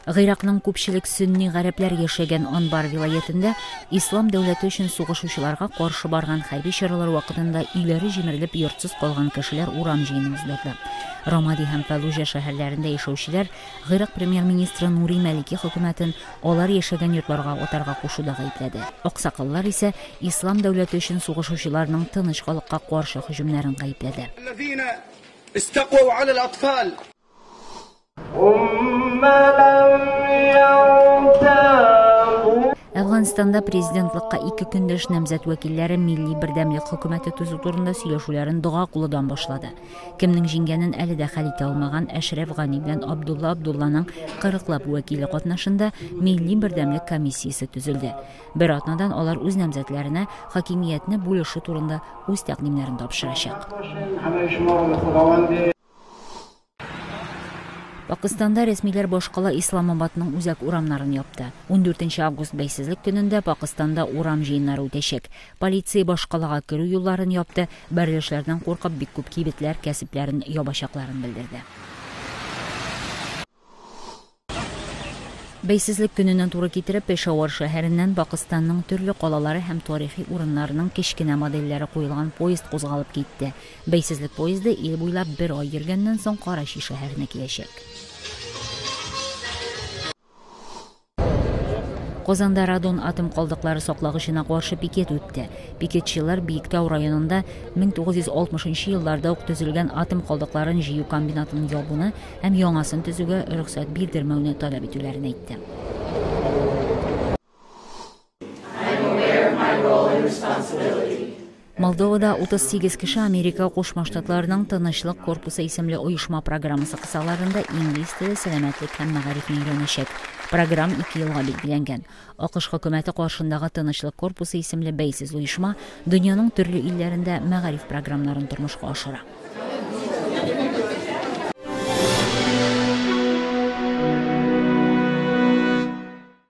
Гыйракның күпчелек сөнни гарәпләр яшәгән Анбар вилаятендә Ислам дәүләте өчен сугышучыларга каршы барган хәрби чаралар вакытында өйләре җимерелеп йортсыз калган кешеләр урам җыены уздырды. Рамади һәм Фәллуҗа шәһәрләрендә яшәүчеләр Гыйрак премьер-министры Нури Мәлики хөкүмәтен алар яшәгән йортларга атарга кушуда гаепләде. Аксакаллар исә Ислам дәүләте өчен сугышучыларның тыныч халыкка каршы һөҗүмнәрен гаепләде. Әфганстанда президентлыкка ике көндәш намзәт вәкилләре милли бердәмлек хөкүмәте төзү турында сөйләшүләрен дога кылудан башлады. Кемнең җиңгәнен әле дә хәл итә алмаган Әшрәф Гани белән Абдулла Абдулланың кырыклап вәкиле катнашында милли бердәмлек комиссиясе төзелде. Бер атнадан алар үз намзәтләренә хакимиятне бүлешү турында үз тәкъдимнәрен тапшырачак. Пакыстанда рәсмиләр башкала Исламабадның үзәк урамнарын япты. 14 август бәйсезлек көнендә Пакыстанда урам җыеннары үтәчәк. Полиция башкалага керү юлларын япты, бәрелешләрдән куркып бик күп кибетләр кәсепләрен ябачакларын белдерде. Бәйсезлек көненә туры китереп, Пешавар шәһәреннән Пакыстанның төрле калалары һәм тарихи урыннарының кечкенә модельләре куелган поезд кузгалып китте. Бәйсезлек поезды ил буйлап бер ай йөргәннән соң Карачи шәһәренә киләчәк. Казанда радон атом калдыклары саклагычына каршы пикет үтте. Пикетчылар Биектау районында 1960 елларда ук төзелгән атом калдыкларын җыю комбинатын ябуны һәм яңасын төзүгә рөхсәт бирдермәүне таләп итүләрен әйтте. Молдовада 38 кеше Америка Кушма Штатларының Тынычлык корпусы исемле оешма программасы кысаларында инглиз теле, сәламәтлек һәм мәгарифне өйрәнәчәк. Програм ике елга билгеләнгән. АКШ хөкүмәте каршындагы Тынычлык корпусы исемле бәйсез оешма дөньяның төрле илләрендә мәгариф програмнарын тормышка ашыра.